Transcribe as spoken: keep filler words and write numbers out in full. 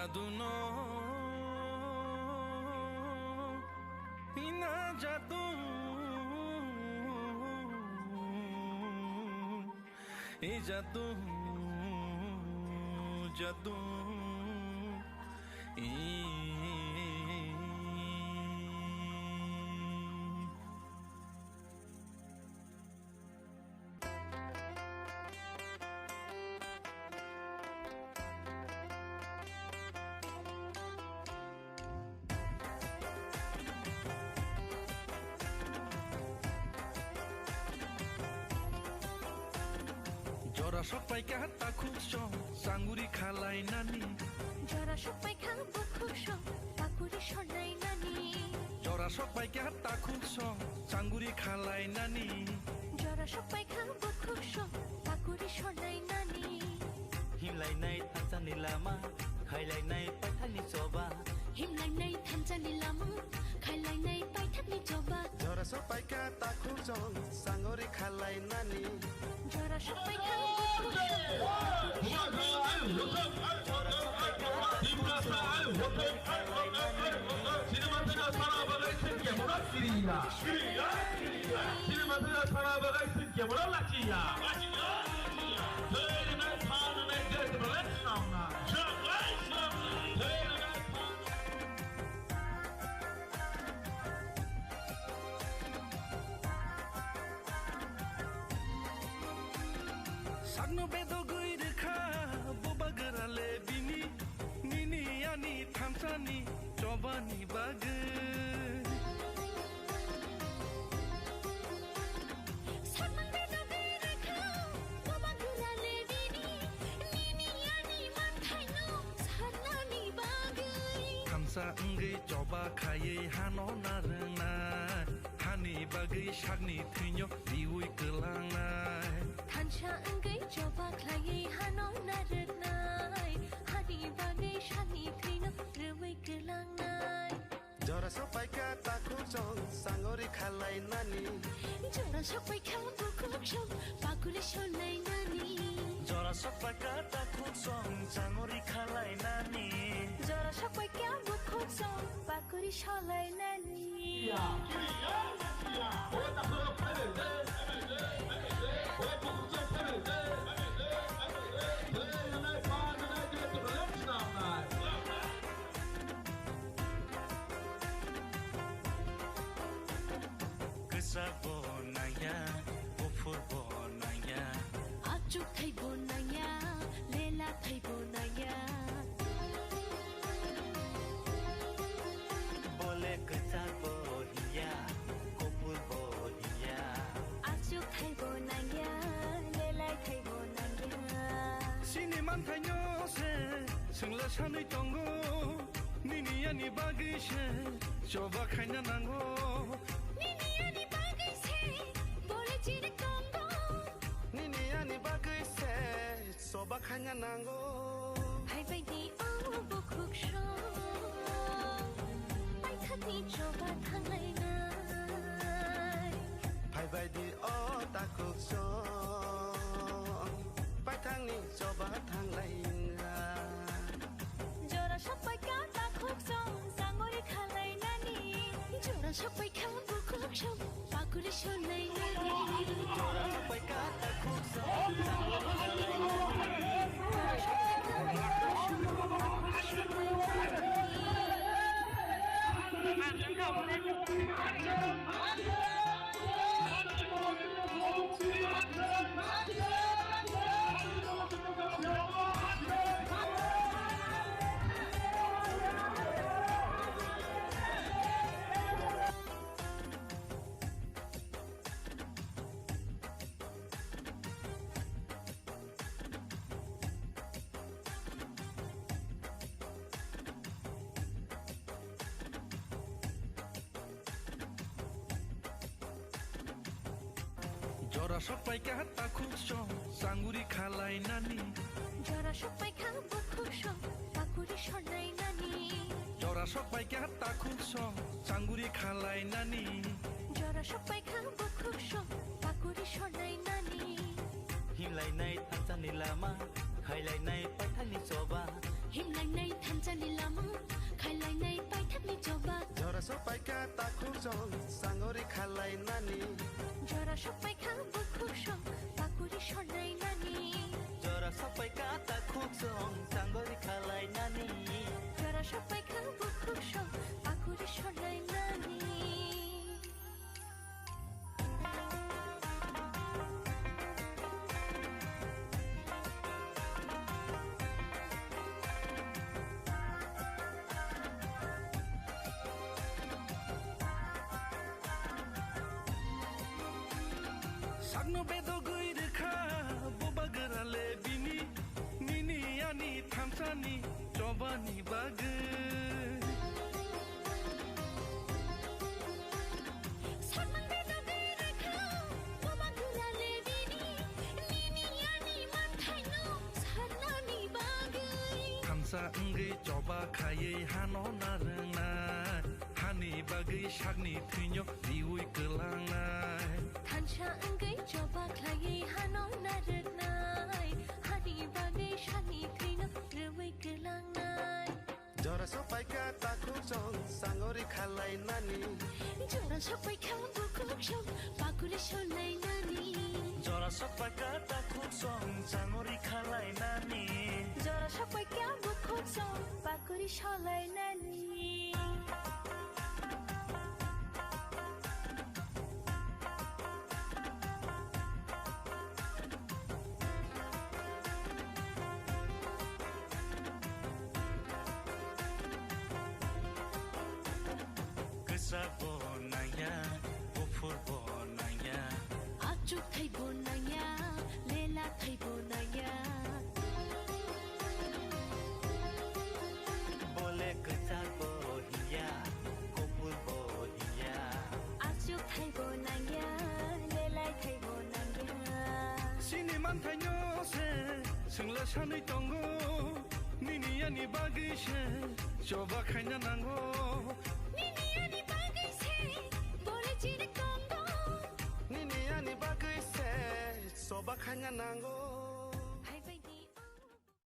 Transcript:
Jadu no, ina jadu, e jadu, jadu, e. Jora sok paikha takhuk song, sanguri khalai nani. Jora sok paikha bukhuk song, pakuri sonai nani. Jora sok paikha takhuk song, sanguri khalai nani. Jora sok paikha bukhuk song, pakuri sonai nani. Himlainai thansa ni lama, khailainai paithak ni choba. Himlainai thansa ni lama, khailainai paithak ni choba. Jora sok paikha takhuk song, sanguri khalai nani. Jora sok paikha bukhuk song. Tiprasa, ai, hotel, ai, hotel, ai, hotel. Sini mantri na sana bagai sin ke mura kiriya. Kiriya, kiriya. Sini mantri na sana bagai sin ke mura lachiya. Lachiya, lachiya. Hei, nai, phan, nai, jai, ke mura lachiya na. Jai, lachiya. Hei, nai, phan. Sakno bedogwi rwkha, boba gwra le bini, nini ani thansani chobani bagwi. Sakno bedogwi rwkha, boba gwra le bini, nini ani manthaino sarnani bagwi. Thansa wngwi choba khaiwi hano narwknai. Hani bagwi sakni thwino riui kwlangnai. Thansa wngwi choba khlaiwi hano narwknai. Hani bagwi sakni thwino riui kwlangnai. Jora sok paikha takhuk song, sangori khalai nani. Jora sok paikha bukhuk song, pakuri sonai nani. Jora sok paikha takhuk song, sangori khalai nani. Jora sok paikha bukhuk song, pakuri solai nani. Kwchak bo nangya, buphur bo nangya. Achuk thai bo nangya, lela thai bo nangya. Bole kwchak bo hiya, kuphur bo hiya. Achuk thai bo nangya, lelai thai bo nangya. Sini manthaino se, swngla sanwi tongo. Nini ani bagwi se, choba khaina nango. Nini ani bagwi se, bole chini tongo. Nini ani bagwi se, choba khaina nango. Phaibai di o bukhuk song, paithakni choba thanglainai. Phaibai di o takhuk song, paithakni choba thanglainai. Jora sok paikha takhuk song, sangori khalai nani. Jora sok paikha bukhuk song, pakuri sonai nani. Jora sok paikha takhuk song, sangori khalai nani. Jora sok paikha takhuk song, sanguri khalai nani. Jora sok paikha bukhuk song, pakuri sonai nani. Jora sok paikha takhuk song, sanguri khalai nani. Jora sok paikha bukhuk song, pakuri sonai nani. Himlainai thansani lama, khailainai paithakni choba. Himlainai thansa ni lama, khailainai paithak ni choba. Jora sok paikha takhuk song, sangori khalainani. Jora sok paikha bukhuk song, pakuri sonai nani. Jora sok paikha takhuk song, sangori khalainani. Jora sok paikha bukhuk song, pakuri sonai nani. Sakno bedogwi rwkha, boba gwra le bini, nini ani thansani chobani bagwi. Sakno bedogwi rwkha, boba gwra le bini, nini ani manthaino sanani bagwi. Thansa wngwi choba khaiwi hano narwngnai, hani bagwi sakni thwino riwi kwlangnai. Thansa wngwi choba khlaiwi hano narwknai, hani bagwi sakni thwino rwwi kwlangnai. Jora sok paikha takhuk song, sangori khalainani. Jora sok paikha bukhuk song, pakuri sonai nani. Jora sok paikha takhuk song, sangori khalainani. Jora sok paikha bukhuk song, pakuri sonai nani. Kwchak bo nangya, buphur bo nangya. Achuk thai bo nangya, lela thai bo nangya. Bole kwchak bo hiya, kuphur bo hiya. Achuk thai bo nangya, lelai thai bo nangya. Chini manthaino se, swngla sanwi tongo. Nini ani bagwi se, choba khaina nango. Nini ani bagwi se, bole chini tongo. Nini ani bagwi se, choba khaina nango.